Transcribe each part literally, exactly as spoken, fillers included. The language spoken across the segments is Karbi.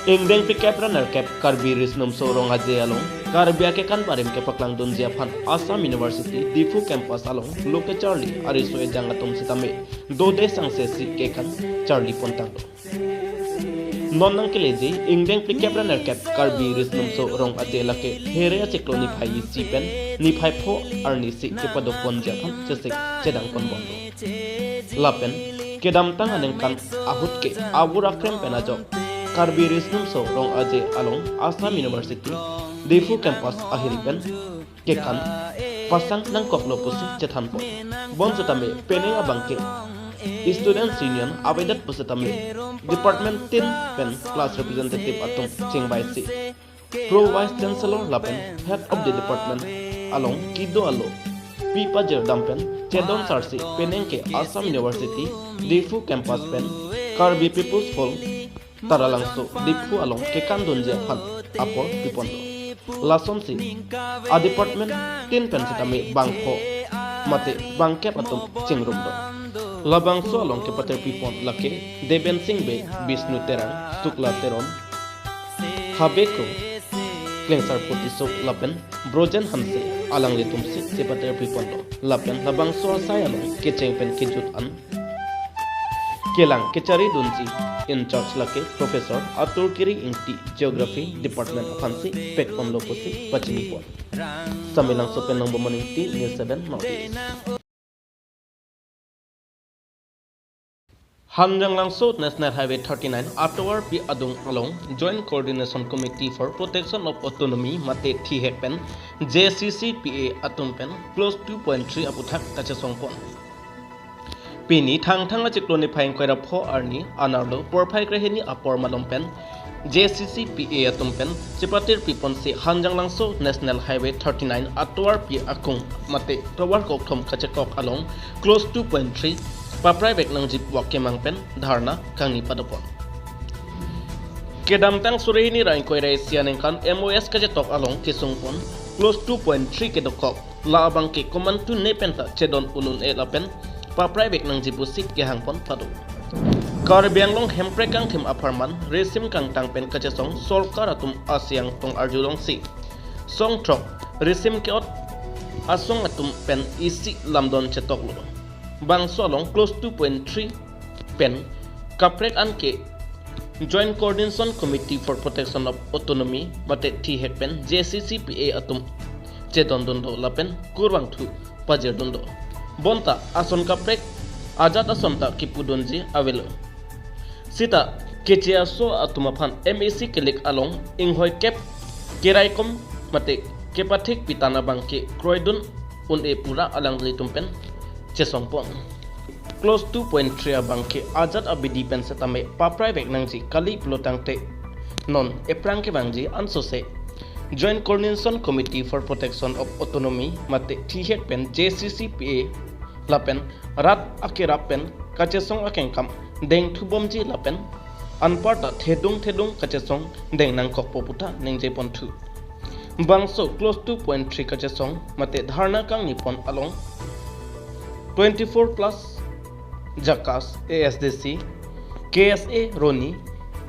Ingdeng phlikep ra nerkep Karbi Risnumso Rong Aje along Karbi akekan barim kepaklangdunji aphan Assam University Diphu campus along lo kecharli ariso ejang atum sitame dode sangse si kekan charli pontanglo. Non nangkeleji ingdeng phlikep ra nerkep Karbi Risnumso Rong Aje lake here achiklo niphai isi pen niphai pho arni si kepadok ponji aphan chesik chedang ponbomlo. Lapen kedamtang aningkan ahut ke avur akrem pen ajok Karbi Risnumso Rong Aje along Assam University Diphu campus ahil pen kekan pasang nangkoklo pusi chethanpon. Bonsitame penang abang ke Students Union avedet pusitame department tin pen class representative atum chingvaisi Pro Vice Chancellor lapen Head of the Department along kedo alo pi pajir dam pen chedon sarsi penang ke Assam University Diphu campus pen Karbi People's Hall Taralangso Diphu along kekandunji aphan apor piponlo. Lasonsi a department tin pen sitame bangpho mate bangkep atum chingrumlo. Labangso along kepater pipon lake Deben Sing Bey, Bishnu Terang, Sukla Teron, Habe Kro, Klengsar Putiso lapen Brojen Hanse alanglitumsi chepater piponlo. Lapen labangso asai along kecheng pen kejut an kelang kecharidunji in charge lake Professor Atur Kiri Ingti, Geography Department aphansi pekponlo pusi pachinipon. Samelangso pen Nongbomon Ingti, News seven North East. Hanjanglangso National Highway thirty-nine atovarpi adung along Joint Coordination Committee for Protection of Autonomy mate thihek pen J C C P A atum pen clause two point three aputhak kachesongpon. Pini Thangthang achiklo niphai ingkoi ra pho arni anerlo porphai krehini apor malom pen J C C P A atum pen chepater piponsi Hanjanglangso National Highway thirty-nine atovarpi akung mate tovar kokthom kachekok along clause two point three paprai vek nangji pu akemang pen dharna kangni padopon. Kedamtang suri hini ra ingkoi ra isi aningkan M O S kachetok along kesungpon clause two point three kedokok la abang ke komantu ne penta chedon un-un-e lapen paprai vek nangji pusi kehangpon pado. Karbi Anglong Hemprek kangthim apharman risim kangtang pen kachesong sorkar atum asiang tong arjulongsi song throk risim ke-ot asong atum pen isi lamdon chetoklo. Bangso along clause two point three pen kaprek an ke Joint Coordination Committee for Protection of Autonomy mate thihek pen J C C P A atum chedondunlo lapen kurvangthu pajirdunlo. Bonta ason kaprek ajat ason ta kipudunji avelo. Sita keche aso atum aphan M A C kelik along inghoikep keraikom mate kepathik pitan abang ke kroidun un-e pu ra alanglitum pen chesongpon. Clause two point three abang ke ajat abidi pen setame paprai vek nangji kali pulotangte non ephrang kevangji ansose Joint Coordination Committee for Protection of Autonomy mate thihek pen J C C P A lapen rat akerap pen kachesong akengkam dengthubomji lapen anparta thedung thedung kachesong deng nangkokpo puta ningjeponthu. Bangso clause two point three kachesong mate dharna kangnipon along twenty-four plus JACAS, A S D C, K S A Roni,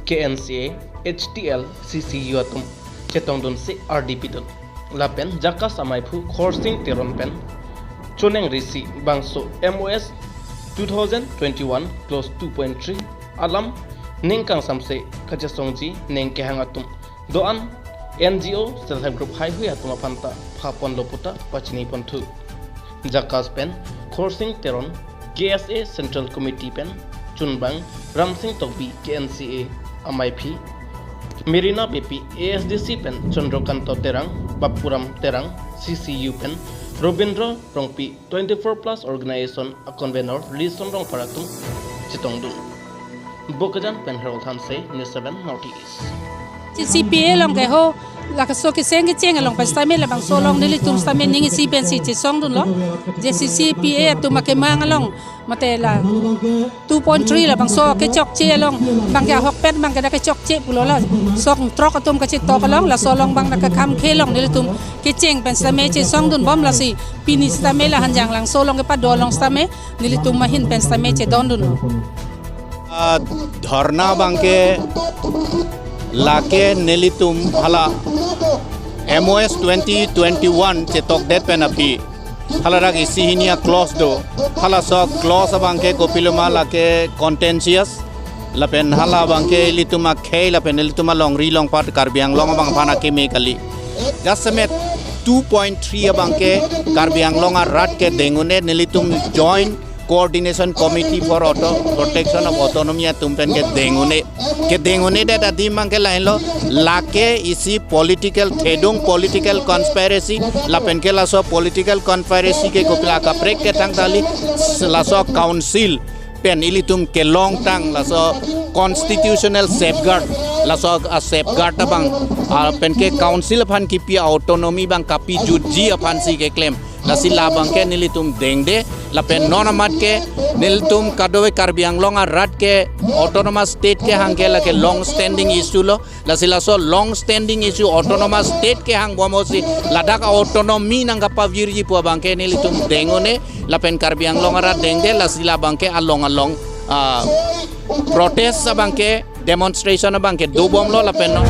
K N C A, H T L, C C U atum chetongdunsi ardi pidun. Lapen JACAS amaiphu Khorsing Teron pen chonengrisi bangso M O S two thousand twenty-one clause two point three alam ning kangsamse kachesongji ning kehang atum do-an N G O self help group haihui atum aphanta phaponlo puta pachiniponthu. JACAS pen Khorsing Teron, K S A Central Committee pen chunbang Ramsing Tokbi, K N C A amaiphi, Merina Beypi, A S D C pen Chandrakanta Terang, Bapuram Terang, C C U pen Robindra Rongpi, twenty-four plus organization a convenor Lison Rongphar atum chetongdun. Bokajan pen Harold Hanse, News seven North East. J C C P A along ke ho, la kaso keseng kecheng along pen setame labangso along nelitum setame ning isi pensi chesongdunlo. J C C P A atum akemang along mate la two point three labangso kechokche along bang ke ahokpet bang ke dak kechokche pulo la song throk atum kachetok along laso along bang dak kekhamkhe along nelitum kecheng pen setame chesongdunbom lasi pini setame la Hanjanglangso along kepado along setame nelitum ahin pen setame chedondun. Ah, dharna abang ke Lake nelitum hala M O S twenty twenty-one chetokdet pen aphi, hala rak isi hini a-clause do. Halaso clause abangke kopiloma lake contentious. Lapen hala abangke ilitum akhei lapen ilitum alongri longpat Karbi Anglong abang aphan akeme kali. Jasemet two point three abangke Karbi Anglong arat ke deng un-e, nelitum Joint Coordination Committee for Auto Protection of Autonomy atum pen ke deng un-e. Ke deng un-edet adim abangke lahenlo, lake isi political thedung, political conspiracy, lapen ke laso political conspiracy ke kopila kaprek ke thangta kali, laso council pen ilitum kelongtang laso constitutional safeguard, laso a-safeguard abang, a, pen ke council aphan kipi autonomy abang kapijutji aphansi keklem. Lasi labangke nelitum dengde, lapen non amat ke nelitum kadokave Karbi Anglong arat ke autonomous state kehang ke lake long standing issue lo. Lasi laso long standing issue autonomous state kehang bom ahutsi ladak autonomy nangkapavirji pu abangke nelitum deng un-e, lapen Karbi Anglong arat dengde, lasi labangke along along, ah, protest abangke, demonstration abangke dobomlo lapen non